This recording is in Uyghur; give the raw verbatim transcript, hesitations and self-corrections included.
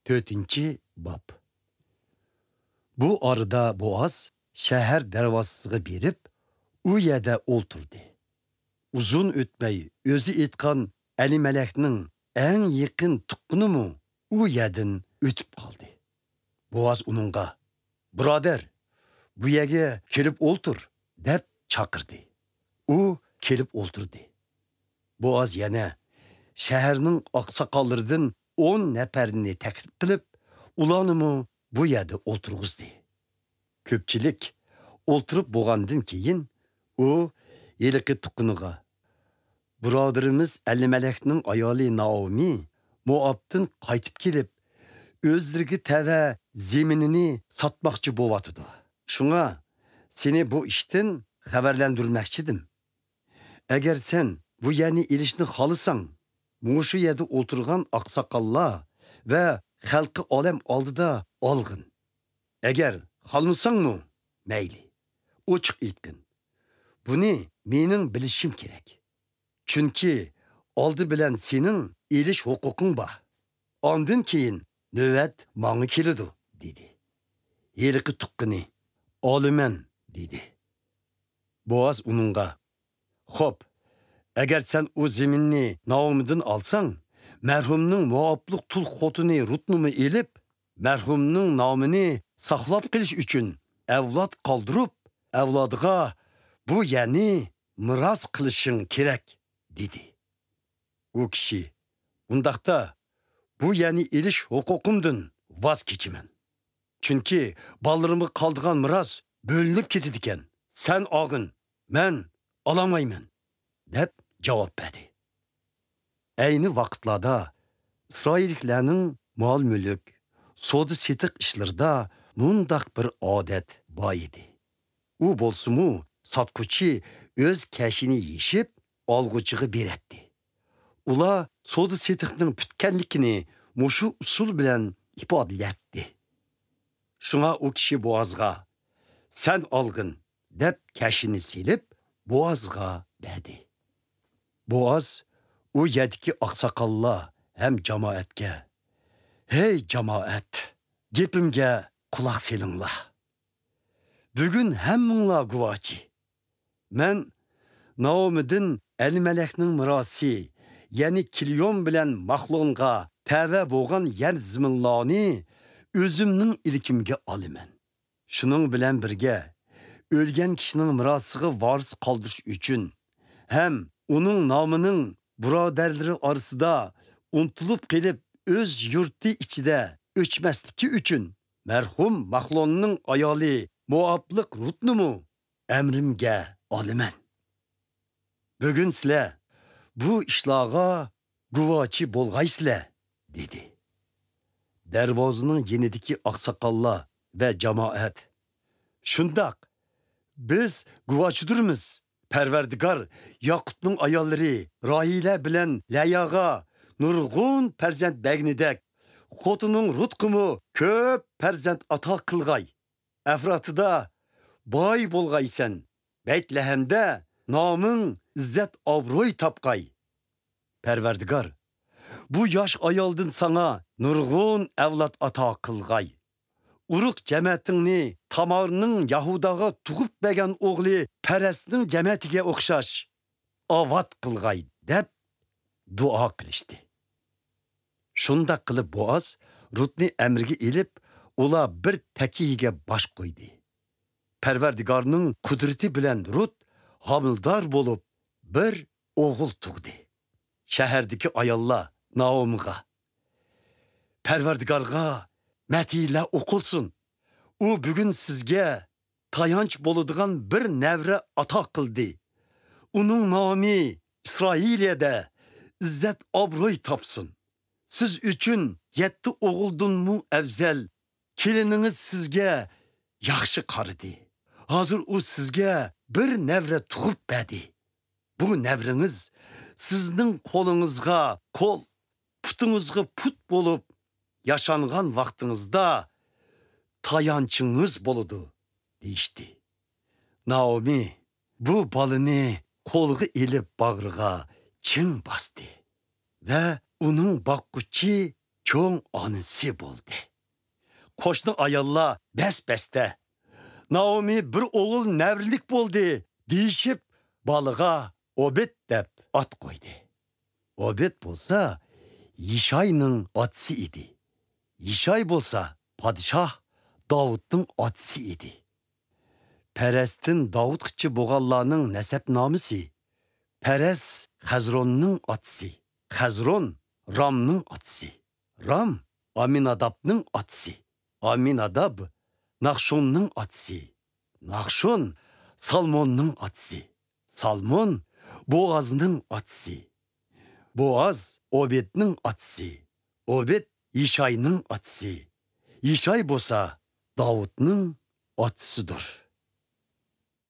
تۆتىنچى باب. بۇ ئارىدا بوئاز شەھەر دەرۋازىسىغا بېرىپ، ئۇ يەردە ئولتۇردى. ئۇزۇن ئۆتمەي ئۆزى ئېيتقان ئەلىمەلەكنىڭ ئەڭ يېقىن تۇغقىنىمۇ ئۇ يەردىن ئۆتۈپ قالدى. بوئاز ئۇنىڭغا، بۇرادەر، بۇ يەرگە كېلىپ ئولتۇر، دەپ چاقىردى. ئۇ كېلىپ ئولتۇردى. بوئاز يەنە شەھەرنىڭ ئاقساقاللىرىدىن ئون نەپەرنى تەكلىپ قىلىپ، ئۇلارنىمۇ بۇ يەردە ئولتۇرغۇزدى. كۆپچىلىك ئولتۇرۇپ بولغاندىن كېيىن، ئۇ ھېلىقى تۇغقىنىغا، بۇرادىرىمىز ئەلىمەلەكنىڭ ئايالى نائومى موئابتىن قايتىپ كېلىپ، ئۆزلىرىگە تەۋە زېمىنىنى ساتماقچى بوۋاتىدۇ. شۇڭا سېنى بۇ ئىشتىن خەۋەرلەندۈرمەكچىدىم. ئەگەر سەن بۇ يەرنى ئېلىشنى خالىساڭ، مۇشۇ يەردە ئولتۇرغان ئاقساقاللار ۋە خەلقى ئالەم ئالدىدا ئالغىن. ئەگەر خالىمىساڭمۇ، مەيلى، ئوچۇق ئېيتقىن. بۇنى مېنىڭ بىلىشىم كېرەك. چۈنكى ئالدى بىلەن سېنىڭ ئېلىش ھوقۇقۇڭ بار. ئاندىن كېيىن نۆۋەت ماڭا كېلىدۇ، دېدى. ھېلىقى تۇغقىنى، ئالىمەن، دېدى. بوئاز ئۇنىڭغا، خوپ، ئەگەر سەن ئۇ زېمىننى نائومىدىن ئالساڭ، مەرھۇمنىڭ موئابلىق تۇل خوتۇنى رۇتنىمۇ ئېلىپ، مەرھۇمنىڭ نامىنى ساقلاپ قېلىش ئۈچۈن ئەۋلاد قالدۇرۇپ، ئەۋلادىغا بۇ يەرنى مىراس قىلىشىڭ كېرەك، دېدى. ئۇ كىشى، ئۇنداقتا، بۇ يەرنى ئېلىش ھوقۇقۇمدىن ۋاز كېچىمەن. چۈنكى بالىلىرىمغا قالىدىغان مىراس بۆلۈنۈپ كېتىدىكەن. سەن ئالغىن، مەن ئالالمايمەن، دەپ جاۋاب بەردى. ئەينى ۋاقىتلاردا ئىسرائىللىكلارنىڭ مال-مۈلۈك، سودا-سېتىق ئىشلىرىدا مۇنداق بىر ئادەت بار ئىدى. ئۇ بولسىمۇ، ساتقۇچى ئۆز كەشىنى يېشىپ، ئالغۇچىغا بېرەتتى. ئۇلار سودا-سېتىقنىڭ پۈتكەنلىكىنى مۇشۇ ئۇسۇل بىلەن ئىپادىلەيتتى. شۇڭا ئۇ كىشى بوئازغا، سەن ئالغىن، دەپ كەشىنى سېلىپ، بوئازغا بەردى. بوئاز ئۇ يەردىكى ئاقساقاللار ھەم جامائەتكە، ھەي جامائەت، گېپىمگە قۇلاق سېلىڭلار. بۈگۈن ھەممىڭلار گۇۋاچى. مەن نائومىدىن ئەلىمەلەكنىڭ مىراسى، يەنى كىليون بىلەن ماخلونغا تەۋە بولغان يەر زېمىنلارنى ئۆزۈمنىڭ ئىلكىمگە ئالىمەن. شۇنىڭ بىلەن بىرگە، ئۆلگەن كىشىنىڭ مىراسىغا ۋارىس قالدۇرۇش ئۈچۈن ھەم ئۇنىڭ نامىنىڭ بۇرادەرلىرى ئارىسىدا ئۇنتۇلۇپ قېلىپ، ئۆز يۇرتى ئىچىدە ئۆچمەسلىكى ئۈچۈن، مەرھۇم ماخلوننىڭ ئايالى موئابلىق رۇتنىمۇ ئەمرىمگە ئالىمەن. بۈگۈن سىلەر بۇ ئىشلارغا گۇۋاچى بولغايسىلەر، دېدى. دەرۋازىنىڭ يېنىدىكى ئاقساقاللار ۋە جامائەت، شۇنداق، بىز گۇۋاچىدۇرمىز. پەرۋەردىگار ياقۇپنىڭ ئاياللىرى راھىلە بىلەن لەياغا نۇرغۇن پەرزەنت بەرگىنىدەك، خوتۇنۇڭ رۇتقىمۇ كۆپ پەرزەنت ئاتا قىلغاي. ئەفراتىدا باي بولغايسەن، بەيتلەھەمدە نامىڭ ئىززەت-ئابرۇي تاپقاي. پەرۋەردىگار، بۇ ياش ئايالدىن ساڭا نۇرغۇن ئەۋلاد ئاتا قىلغاي. ئۇرۇق جەمەتىڭنى تامارنىڭ يەھۇداغا تۇغۇپ بەرگەن ئوغلى پەرەسنىڭ جەمەتىگە ئوخشاش ئاۋات قىلغاي، دەپ دۇئا قىلىشتى. شۇنداق قىلىپ بوئاز رۇتنى ئەمرىگە ئېلىپ، ئۇلار بىر تەكىيىگە باش قويدى. پەرۋەردىگارنىڭ قۇدرىتى بىلەن رۇت ھامىلىدار بولۇپ، بىر ئوغۇل تۇغدى. شەھەردىكى ئاياللار نائومىغا، پەرۋەردىگارغا مەدھىيلەر ئوقۇلسۇن. ئۇ بۈگۈن سىزگە تايانچ بولىدىغان بىر نەۋرە ئاتا قىلدى. ئۇنىڭ نامى ئىسرائىلىيەدە ئىززەت-ئابرۇي تاپسۇن. سىز ئۈچۈن يەتتە ئوغۇلدىنمۇ ئەۋزەل، كېلىنىڭىز سىزگە ياخشى قارىدى. ھازىر ئۇ سىزگە بىر نەۋرە تۇغۇپ بەردى. بۇ نەۋرىڭىز سىزنىڭ قولىڭىزغا قول، پۇتىڭىزغا پۇت بولۇپ، ياشانغان ۋاقتىڭىزدا تايانچىڭىز بولىدۇ، دېيىشتى. نائومى بۇ بالىنى قولىغا ئېلىپ باغرىغا چىڭ باستى ۋە ئۇنىڭ باققۇچى چوڭ ئانىسى بولدى. قوشنا ئاياللار بەس-بەستە، «نائومى بىر ئوغۇل نەۋرىلىك بولدى» دېيىشىپ، بالىغا ئوبېد دەپ ئات قويدى. ئوبېد بولسا يىشاينىڭ ئاتىسى ئىدى. يىشاي بولسا پادىشاھ داۋۇتنىڭ ئاتىسى ئىدى. پەرەستىن داۋۇتقىچە بولغانلارنىڭ نەسەبنامىسى: پەرەس خەزروننىڭ ئاتىسى، خەزرون رامنىڭ ئاتىسى، رام ئامىنادابنىڭ ئاتىسى، ئامىناداب ناخشوننىڭ ئاتىسى، ناخشون سالموننىڭ ئاتىسى، سالمون بوئازنىڭ ئاتىسى، بوئاز ئوبېدنىڭ ئاتىسى، ئوبېد يىشاينىڭ ئاتىسى، يىشاي بولسا داۋۇتنىڭ ئاتىسىدۇر.